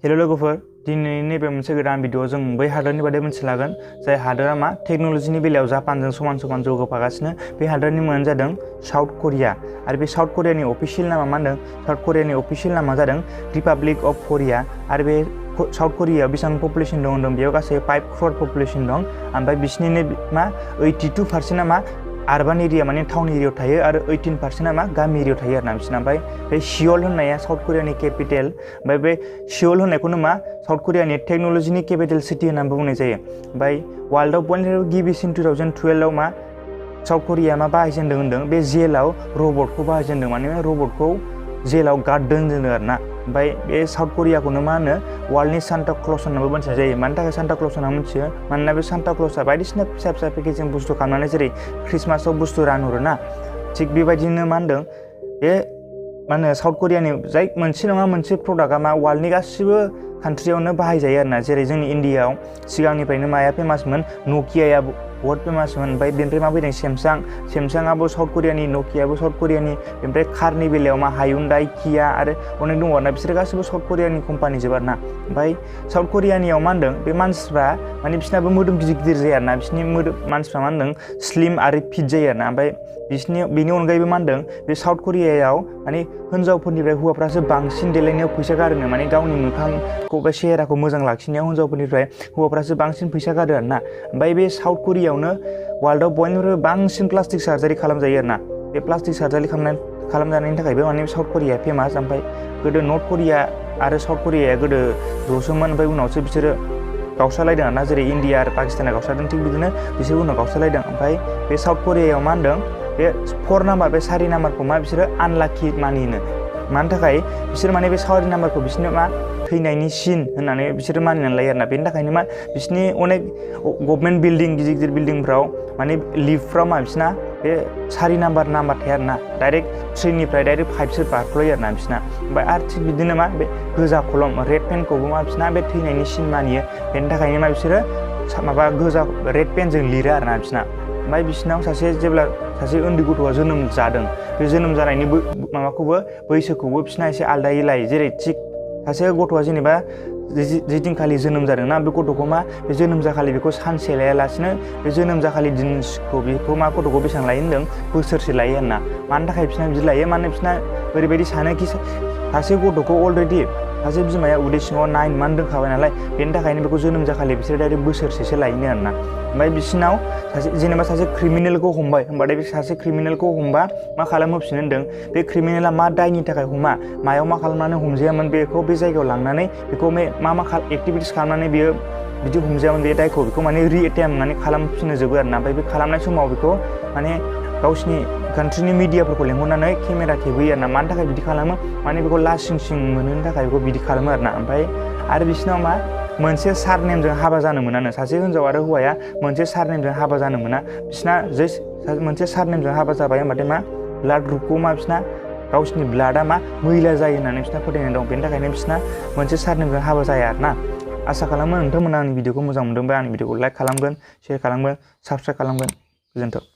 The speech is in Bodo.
हेलो लोगोफोर दिनैनि नैबे मोनसे गोदान भिडिअ जों बै हादोरनि बादै मिथिलागोन जाय हादोरा मा टेक्नोलॉजीनि बेलायाव जापानजों समान समान जौगाफागासिनो बे हादोरनि मुङानो जादों साउथ कोरिया आरो बे साउथ कोरियानि अफिशियेल नामा मा होनदों साउथ कोरियानि अफिशियेल नामा जादों रिपाब्लिक अफ कोरिया आरो बे साउथ कोरियायाव बेसेबां पपुलेशन दं होनदों बेयाव गासै 5 crore पपुलेशन दं ओमफ्राय बिसिनिनो मा 82% मा आरबान एरिया माने टाउन एरियायाव थायो आरो 18% मा गामि एरियायाव थायो आरोना बिसिना ओमफ्राय बे सियोल होननाया साउथ कोरियानि केपिटेल ओमफ्राय बे सियोल होननायखौनो मा साउथ कोरियानि टेक्नोलॉजीनि केपिटेल सिटी होननानै बुंनाय जायो ओमफ्राय वर्ल्डआव बयनिख्रुइबो गिबिसिन 2012 आव मा साउथ कोरिया मा बाहायजेनदों होनदों बे जेलाव रबटखौ बाहायजेनदों माने रबटखौ जेलाव गार्ड दोनजेनदों आरोना ओमफ्राय बे साउथ कोरियाखौनो मा होनो वर्ल्डनि सान्ता क्लज होननाबो मिथिनाय जायो मानि थाखाय सान्ता क्लज होनना मिथियो मानोना बे सान्ता क्लजआ बायदिसिना फिसा फिसा पेकेजिं बुस्थु खालामनानै जेरै क्रिसमासाव बुस्थु रानहरोना थिग बेबायदिनो मा होनदों बे मा होनो साउथ कोरियानि जाय मोनसे नङा मोनसे प्रडाक्टआ मा वर्ल्डनि गासिबो कान्ट्रियावनो बाहायजायो आरोना जेरै जोंनि इन्डियायाव सिगांनिफ्रायनो माया फेमासमोन नकियाया बहुत फेमासमोन ओमफ्राय बेनिफ्राय मा फैदों सेमसांआबो साउथ कोरियानि नकियाबो साउथ कोरियानि ओमफ्राय कारनि बेलायाव मा हायुन्डाइ किया आरो अनेक दङ आरोना बिसोर गासिबो साउथ कोरियानि कम्पानि जोब आरोना ओमफ्राय साउथ कोरियानियाव मा होनदों बे मानसिफ्रा माने बिसिनाबो मोदोम गिदिर गिदिर जायो आरोना बिसिनि मोदोम मानसिफ्रा मा होनदों स्लिम आरो फिट जायो आरोना ओमफ्राय बेनि अनगायैबो मा होनदों बे साउथ कोरियायाव माने हिनजावफोरनिफ्राय हौवाफ्रासो बांसिन देलायनायाव फैसा गारोनो माने गावनि मोखांखौ बा सेहेराखौ मोजां लाखिनायाव हिनजावफोरनिफ्राय हौवाफ्रासो बांसिन फैसा गारो आरोना ओमफ्राय बे साउथ कोरियायावनो वर्ल्डआव बयनिख्रुइबो बांसिन प्लास्टिक सार्जारि खालामजायो आरोना बे प्लास्टिक सार्जारि खालामजानायनि थाखायबो माने साउथ कोरियाया फेमास ओमफ्राय गोदो नर्थ कोरिया आरो साउथ कोरियाया गोदो ज'सोमोन ओमफ्राय उनावसो बिसोरो गावस्रालायदों आरोना जेरै इन्डिया आरो पाकिस्ताना गावस्रादों थिग बिदिनो बिसोर उनाव गावस्रालायदों ओमफ्राय बे साउथ कोरियायाव मा होनदों बे 4 नाम्बार बे 4 नाम्बारखौ मा बिसोरो आनलाकि मानिनो मानि थाखाय बिसोर माने बे 4 नाम्बारखौ बिसोरनो मा थैनायनि सिन होननानै बिसोरो मानिनानै लायो आरोना बेनि थाखायनो मा बिसोरनि अनेक गभर्नमेन्ट बिल्डिं गिदिर गिदिर बिल्डिंफ्राव माने लिफ्टफ्राव मा बिसोरना बे 4 नाम्बार थाया आरोना डाइरेक्ट 3 निफ्राय डाइरेक्ट 5 सो बारख्लयो आरोना बिसोरना ओमफ्राय आरो थिग बिदिनो मा बे गोजा कलम रेड पेनखौबो मा बिसोरना बे थैनायनि सिन मानियो बेनि थाखायनो मा बिसोरो माबा गोजा रेड पेनजों लिरो आरोना बिसोरना ओमफ्राय बिसोरनाव जेब्ला सासे उन्दै गथ'आ जोनोम जादों बे जोनोम जानायनि माबाखौबो बैसोखौबो बिसोरना एसे आलदायै लायो जेरै थिग सासे गथ'आ जेनेबा जे दिनखालि जोनोम जादोंना बे गथ'खौ मा बे जोनोम जाखालि बेखौ सानसे लायालासिनो बे जोनोम जाखालि दिनखौ बेखौ मा गथ'खौ बेसेबां लायो होनदों बोसोरसे लायो आरोना मानि थाखाय बिसोरना बिदि लायो माने बिसोरना ओरैबायदि सानो कि सासे गथ'खौ अलरेडि सासे बिमाया उदै सिङाव 9 मान्थ दोनखाबाय नालाय बेनि थाखायनो बेखौ जोनोम जाखालि बिसोर डाइरेक्ट बोसोरसेसो लायोनो आरोना ओमफ्राय बिसोरनाव जेनेबा सासे क्रिमिनेलखौ हमबाय होमबाथाय बे सासे क्रिमिनेलखौ हमबा मा खालामहोफिनो होनदों बे क्रिमिनेला मा दायनि थाखाय मायाव मा खालामनानै हमजायामोन बेखौ बे जायगायाव लांनानै बेखौ मा एक्टिभिटिस खालामनानै बियो बिदि हमजायामोन बे दायखौ बेखौ माने रिएटेम्प माने खालामफिननो जोबो आरोना ओमफ्राय बे खालामनाय समाव बेखौ माने गावसिनि कान्ट्रिनि मिडियाफोरखौ लेंहरनानै केमेरा खेबहैयो आरोना मानि थाखाय बिदि खालामो माने बेखौ लासिं मोनहोनो थाखाय बेखौ बिदि खालामो आरोना ओमफ्राय आरो बिसोरनाव मा मोनसे सारनेमजों हाबा जानो मोनानो सासे हिनजाव आरो हौवाया मोनसे सारनेमजों हाबा जानो मोना बिसोरना मोनसे सारनेमजों हाबा जाबाय होनबाथाय मा ब्लाड ग्रुपखौ मा बिसोरना गावसिनि ब्लाडआ मा मैला जायो होननानै बिसोरना फोथायनाय दं बेनि थाखायनो बिसोरना मोनसे सारनेमजों हाबा जाया आरोना आसा खालामो नोंथांमोना आंनि भिडिअखौ मोजां मोनदोंबा आंनि भिडिअखौ लाइक खालामगोन शेयार खालामगोन साबस्क्राइब खालामगोन गोजोन्थों।